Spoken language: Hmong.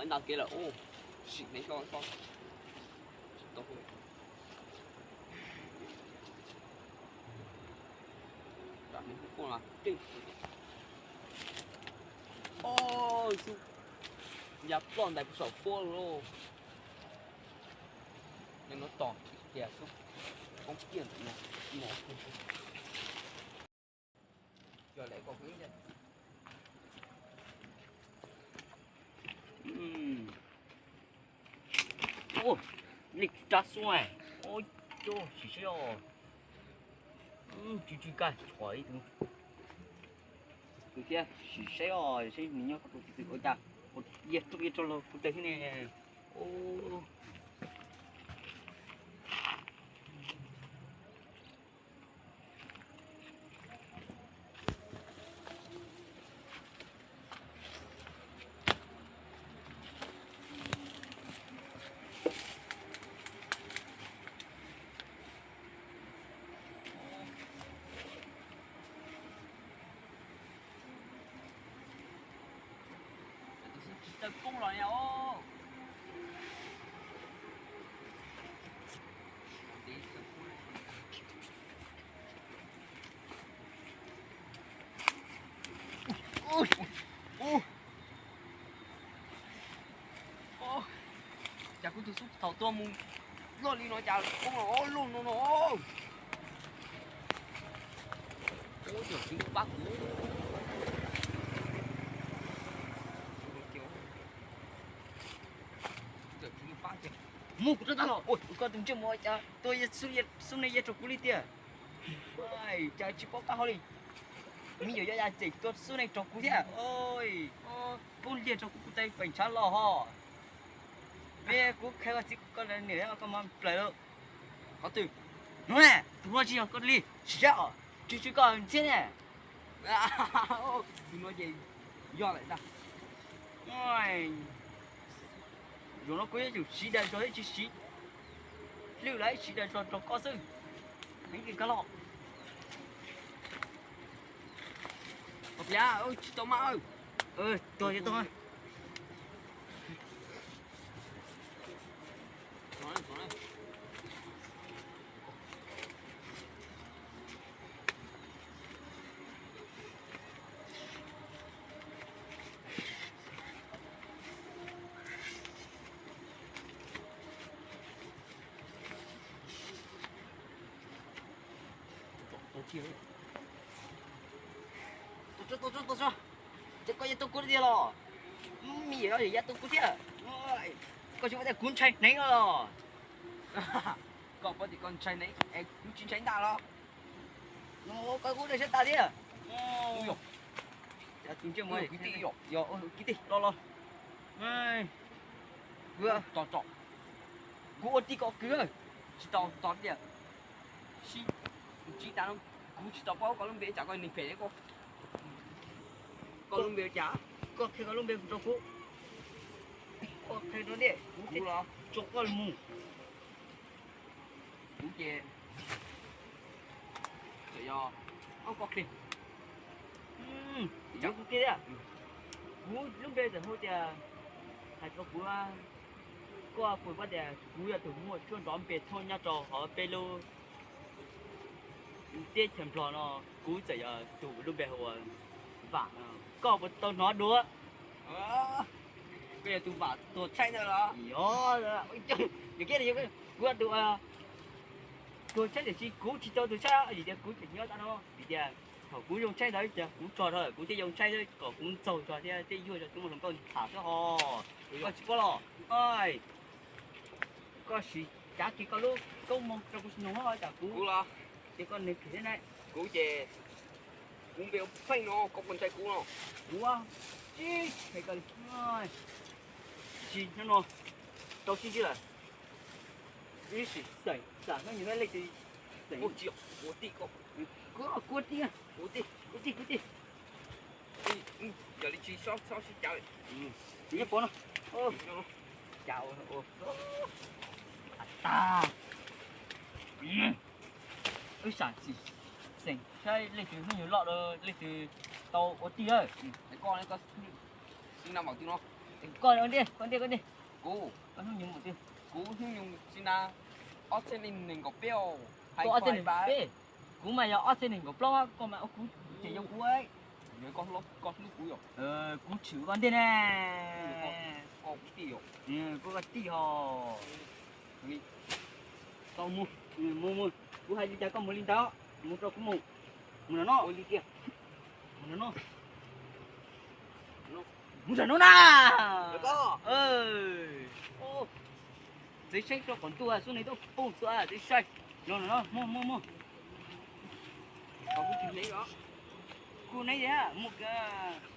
Nta kev lawm, sim nev xyov xyov. Tsis tau, ram nev kuj poob no. Xub ya ploj ntais puag saum fuab lauj. Nyob no tos kiag xub poob kiag ntawm no. Li rab xub, sim saib os. Tsw tsw kag, tshuav ib tug thiab, sim saib os, saib nws nyob qhov twg, ua cas ua yaj rau yaj rau los kuv tes thiab ne. Tsis tau poob los li os. Cas kuv tus xub thaum tuaj mus loj li no cas poob los luaj no no. Ua yog tsis pab kuv. Mus kuv rov tau los, koj tus ntsej muag cas tua xub neej yaj rau kuv li tiag. Cas tsis paub qab hau li. Me nyuam yog yaj ces tua xub neej rau kuv thiab. Poob liag rau kuv, kuv tais pem ntshav los ho. Peb kuv qhia koj txiv koj niam koj mas plaws lawm. Qhov twg? No ne, tus no tsis yog koj li, sim saib os, tsw tsw koj ntxhiab ne. Tus no ces yog lawm ntag. Zaum no kuv yuav tsum siv dag zog thiab tsis siv lwj lawm, siv dag zog rau koj xwb. Heev li koj los. Tsis tau mas. Tuag tsis tuag. Ces koj yuav tua kuv tiag los? Me nyuam yog yaj tua kuv thiab. Koj tsis paub tias kuv ntshai hneev los? Koj paub tias koj ntshai hneev es kuv tsis ntshai ntaj los? Koj kuj dag siab tas thiab. Tus ntsej muag kwv tij, yog kwv tij los los. Tos tso, kuv ua tij kom kwv, tsis tau tos tiag. Sib ntsib tas no, kuv tsis tau paub koj lub npe, tsam koj neeg phem thiab koj. Koj lub npe ua cas? Koj qhia koj lub npe rau kuv. Koj qhia rau kuv, kuv los tso koj mus. Kuv ces txawm yog, koj qhia. Kuv qhia tias, kuv lub npe txawm hu tias, hais rau kuv, koj puas paub tias kuv yog tus muaj suab nrov npe thoob nyob rau hauv peb lub teb chaws Nplog no, kuv txawm yog tus lub npe hu ua Vam no, koj puas tau hnov dua? Koj yog tus Vam tuag tshaib ntawd los? Yog, kuv yog tus tuag tshaib tiam sis kuv tsis tau tuag tshaib, vim tias kuv tseem nyob tam no, vim tias thaum kuv zoo tshaib ntawd ces kuv tso rau lawm, kuv thiaj zoo tshaib xwb, kom kuv ntxaug tso thiab thiaj yuag tso twb muaj hluas nkauj tham xwb ho. Koj tsis paub los? Koj sim cav kiag koj lub koob hmoov rau kuv sim noog ho, tsam kuv, ces koj neeg phem thiab na. Kuv ces kuv npe ua Pheej no, koj puas ntshai kuv no? Kuv tsis ntshai koj li. Tsis, hnub no tau sib ntsib lawm. Ib sim xeem xam hnub nyoog leej twg xeem. Ua tij, ua tij, kuv ua tij, kuv tij, kuv tij. Yog li tsis txhob sib cav. Nyob puas no. Cas ua tag. Wb sam xeem saib leej twg hnub nyoog loj, leej twg tau ua tij. Koj, koj xib na mam twg no. Koj ua ntej, koj ntej, koj ntej. Kuv, koj hnub nyoog mus twg? Kuv hnub nyoog tsis na, ob txhiab nees nkaum peb os. Hais ob txhiab nees nkaum peb, kuv mas yog ob txhiab nees nkaum plaub, koj mas ob kuv ces yog kuv. Koj hlub kuv yom? Kuv tshwm koj ntej na. Koj tij os. Tau mus, mus mus, kuv hais li cas koj mus li ntawd, mus rau kuv mus. Mus no no, mus no no, mus nram no na. Txiav saib rau qaum ntuj xub nws tuaj poob tuaj txiav saib. No no no, mus mus mus. Kuv neb mus kiag.